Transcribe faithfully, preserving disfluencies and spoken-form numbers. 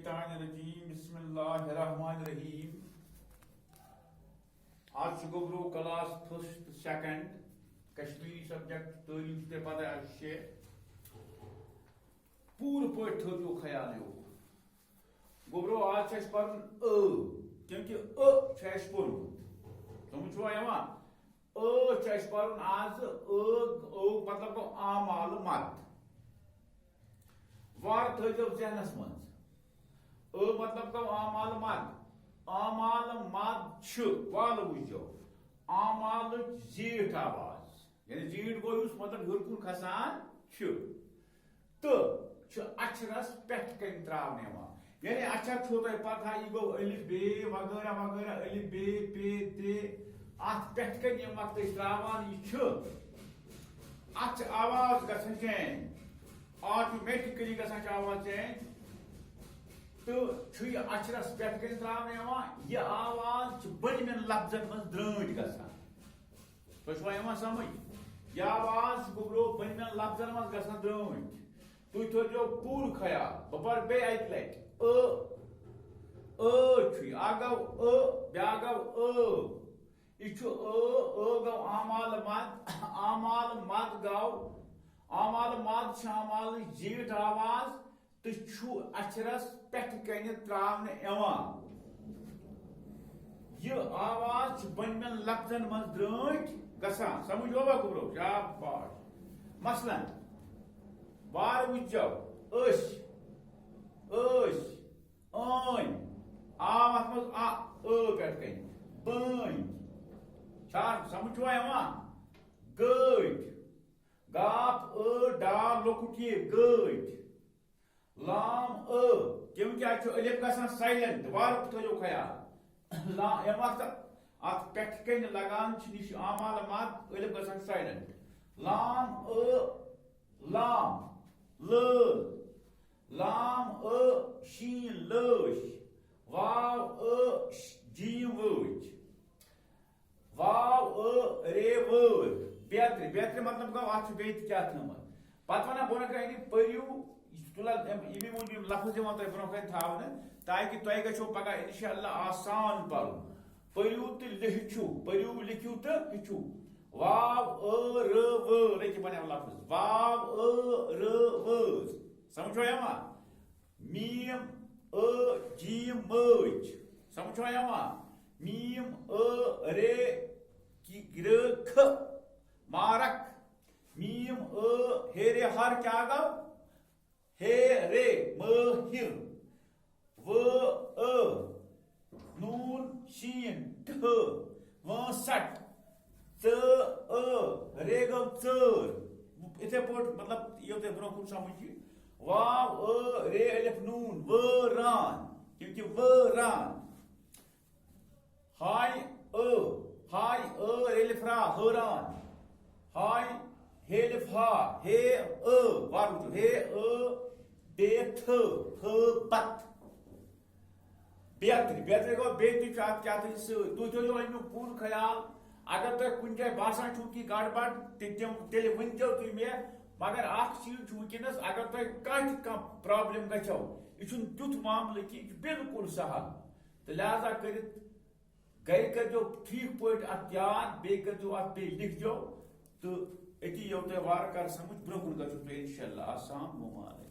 الشیطان الرجیم، بسم اللہ الرحمن الرحیم۔ آز چھُ گوٚبرو class first second, Kashmiri subject, تعلیٖم چھِ تۄہہِ پتہ، اَسہِ چھِ پوٗرٕ پٲٹھۍ تھٲوزیو خیال یوکُن۔ گوٚبرو، آز چھُ اَسہِ پَرُن ٲ، کیونکہ ٲ چھُ اَسہِ پوٚرمُت۔ سمجھ چھُوا یِوان؟ ٲ چھُ اَسہِ پَرُن آز، ٲ، ٲ مطلب گوٚو اعمال مد۔ وارٕ تھٲیزیو ذہنس منٛز۔ ٲ مطلب گوٚو اعمال مد۔ اعمال مد چھُ، والہٕ وٕچھزیو، اعمالٕچ زیٖٹھ آواز۔ یعنی زیٖٹھ گوٚو یُس مطلب ہیوٚر کُن کھسان چھُ۔ تہٕ چھُ اچھرس پٮ۪ٹھ کنہِ تراونہٕ یِوان۔ یعنی اچھر چھو تۄہہِ پتہ، یہِ گوٚو الف بے وغیرہ وغیرہ، الف بے، پے، تے۔ اتھ پٮ۪ٹھ کنہِ ییٚمہِ وقتہٕ أسۍ تراوان یہِ چھُ، اتھ چھِ آواز گژھان چینج، آٹومیٹکلی گژھان چھِ آواز چینج۔ تہٕ چھُ یہِ اچھرس پٮ۪ٹھ کنہِ تراونہٕ یِوان، یہِ آواز چھِ بٔنمٮ۪ن لفظن منٛز درٛٲنٹھۍ گژھان۔ تۄہہِ چھُوا یِوان سمجھ؟ یہِ آواز چھِ گوٚبرو بٔنمٮ۪ن لفظن منٛز گژھان درٛٲنٹھۍ۔ تُہۍ تھٲیزیو پوٗرٕ خیال۔ بہٕ پرٕ بیٚیہِ اَکہِ لٹہِ۔ ٲ، ٲ چھُ یہِ۔ اکھ گوٚو ٲ، بیٛاکھ گوٚو ٲ۔ یہِ چھُ ٲ، ٲ گوٚو اعمال مد، اعمال مد گوٚو، اعمال مد چھِ اعمالٕچ زیٖٹھ آواز۔ تہٕ چھُ اچھرس پٮ۪ٹھٕ کنہِ تراونہٕ یِوان۔ یہِ آواز چھِ بٔنمٮ۪ن لفظن منٛز درٛٲنٹھۍ گژھان۔ سمجھ گوٚوا گوٚبرو؟ شاباش۔ مثلاً، وارٕ وٕچھو، أسۍ، أسۍ، ٲنۍ، آو اتھ منٛز آ، ٲ پٮ۪ٹھ کنہِ، بٲنۍ۔ چھا سمجھ چھُوا یِوان؟ گٲڑۍ، گاف، ٲ، ڈا، لۄکُٹ یہِ، گٲڑۍ۔ لام ٲ، تِم کیٛاہ چھُ الف گژھان سایلنٹ، وارٕ تھٲیِو خیال۔ لا-، ییٚمہِ وقتہٕ اتھ پٮ۪ٹھٕ کنہِ لگان چھِ، یہِ چھُ اعمال مد، الف گژھان سایلنٹ۔ لام ٲ، لام، لٲ، لام ٲ، شین، لٲش، واو ٲ، ش-، جیم، وٲج۔ واو، ٲ، رے، وٲر۔ بیترِ۔ بیترِ مطلب گوٚو، اتھ چھُ بیٚیہِ تہِ کیٛاہ تھٲومٕژ۔ پتہٕ ونان برونٛہہ کنہِ، پٔرِو، یہِ چھُ تُلان، اَمہِ، اَمی موٗجوٗب یِم لفظ یِوان تۄہہِ برونٛہہ کنہِ تھاونہٕ، تاکہِ تۄہہِ گژھیو پگاہ انشاءاللہ آسان پرُن۔ پٔرِو تہٕ لیٚچھِو، پٔرِو، لیٚکھِو تہٕ ہیٚچھِو۔ واو، ٲ، رٲ، وٲر، ییٚکیٛاہ بنیو لفظ۔ واو، ٲ، رٲ، وٲر۔ سمجھ چھوا یِوان؟ میم، ٲ، جیم، مٲج۔ سمجھ چھوا یِوان؟ میم، ٲ، رے، کی-، رٲ، کھ، مارک۔ میم، ٲ، ہے، رے، ہر کیٛاہ گوٚو؟ ہے، رے، مٲہِر۔ وٲ، ٲ، نوٗن، شیٖن، ٹھٲ، وٲنٛسٹھ۔ ژٲ، ٲ، رے گوٚو ژٲر۔ یِتھَے پٲٹھۍ، مطلب، یِیو تۄہہِ برونٛہہ کُن سمجھ یہِ۔ واو، ٲ، رے، الف، نوٗن، وٲران۔ کیونکہِ وٲران۔ ہاے، ٲ، ہاے، ٲ، رے الف را، حٲران۔ ہاے، ہے الف ہا، ہے، ٲ، وارٕ وٕچھِو، ہے، ٲ، بے، تھٲ، ہٲ، بت۔ بیترِ، بیترِ گوٚو بیٚیہِ تہِ چھُ اَتھ کیٛاہ تام سۭتۍ۔ تُہۍ تھٲیِو اَمیُک پوٗرٕ خیال۔ اگر تۄہہِ کُنہِ جایہِ باسان چھُو کہِ گڑبڑ، تہِ تِم، تیٚلہِ ؤنۍزیو تُہۍ مےٚ۔ مگر اَکھ چیٖز چھُ وٕنکیٚنَس، اگر تۄہہِ کانٛہہ تہِ کانٛہہ پرٛابلِم گژھیو، یہِ چھُنہٕ تیُتھ معاملہٕ کہِ یہِ چھُ بالکل سہل۔ تہٕ لہذا کٔرِتھ گرِ کٔرۍزیو ٹھیٖک پٲٹھۍ اَتھ یاد، بیٚیہِ کٔرۍزیو اَتھ، بیٚیہِ لیکھزیو، تہٕ أتی یِیو تۄہہِ وارٕ کارٕ سَمٕجھ، برٛونٛہہ کُن گژھِو تُہۍ اِنشاءاللہ۔ السلام علیکم۔